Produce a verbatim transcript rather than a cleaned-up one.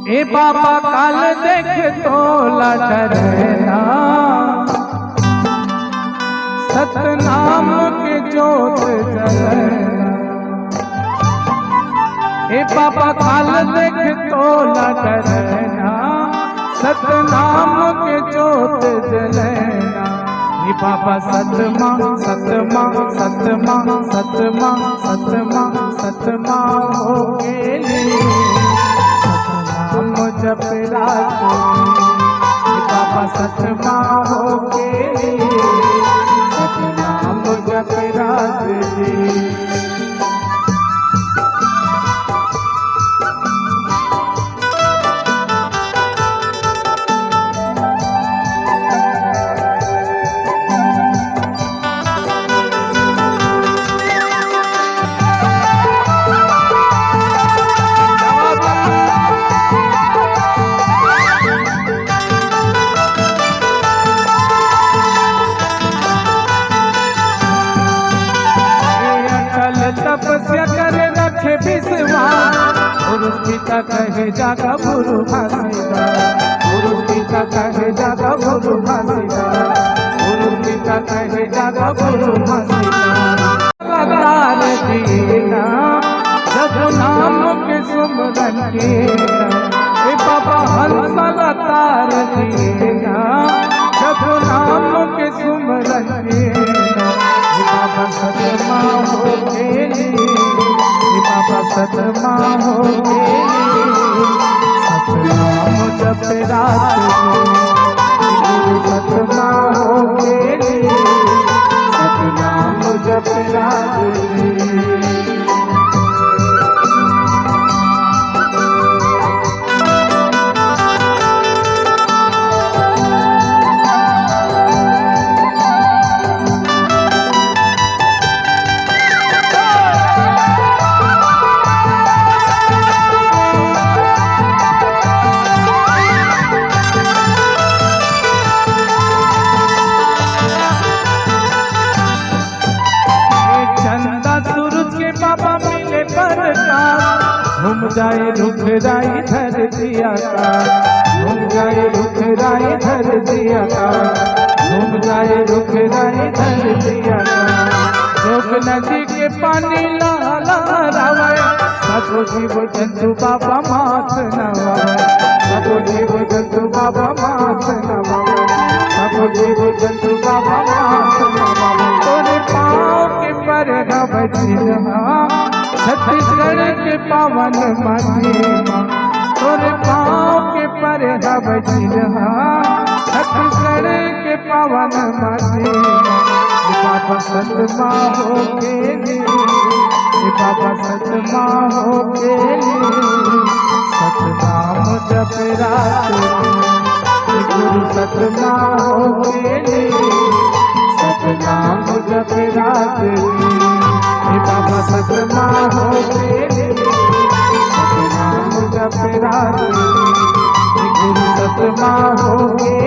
ए बाबा काल देख तोला डरना, सतनाम के जोत जलना। ए बाबा काल देख तोला डरना, सतनाम के जोत जलना। ए बाबा सतमा, सतमा, सतमा, सतमा, सतमा, सतमा हो गेली। सतनाम जप रात जी, ए बाबा सतमा हो गेली। सतनाम जप रात जी। अटल तपस्या करे रखे विश्वास, पुरुष पिता कहे जागा गुरु घासीदास, पुरुष पिता कहे जागा गुरु घासीदास, पुरुष पिता कहे जागा गुरु घासीदास। लगातार जीना, जप नाम के सुमरन कीना। ए बाबा हंस लगातार जीना, जप नाम के सुमरन कीना। ए बाबा सतमा हो गेली, ए बाबा सतमा हो गेली। सतनाम जप रात जी, गुरु सतमा हो गेली। सतनाम जप रात जी। चंदा सूरज के बाबा मिले प्रकाश, घूम जाए रुख राई धरती आकाश, घूम जाए रुख राई धरती आकाश, घूम जाए रुख राई धरती आकाश। जोग नदी के पानी लहलहरावे, सब जीव जंतु बाबा माथ नवावे, सब जीव जंतु बाबा माथ नवावे, सब जीव जंतु बाबा माथ नवावे। तोरे पाँव के पर हवै चिन्हा, छत्तीसगढ़ के पावन माटी मा। तोरे पाँव के पर हवै चिन्हा, छत्तीसगढ़ के पावन माटी मा। ए बाबा सतमा हो गेली, ए बाबा सतमा हो गेली। सतनाम जप रात जी, गुरु सतमा हो गेली। सतनाम जप रात जी, ए बाबा सतमा हो गेली। सतनाम जप रात जी, गुरु सतमा हो गेली।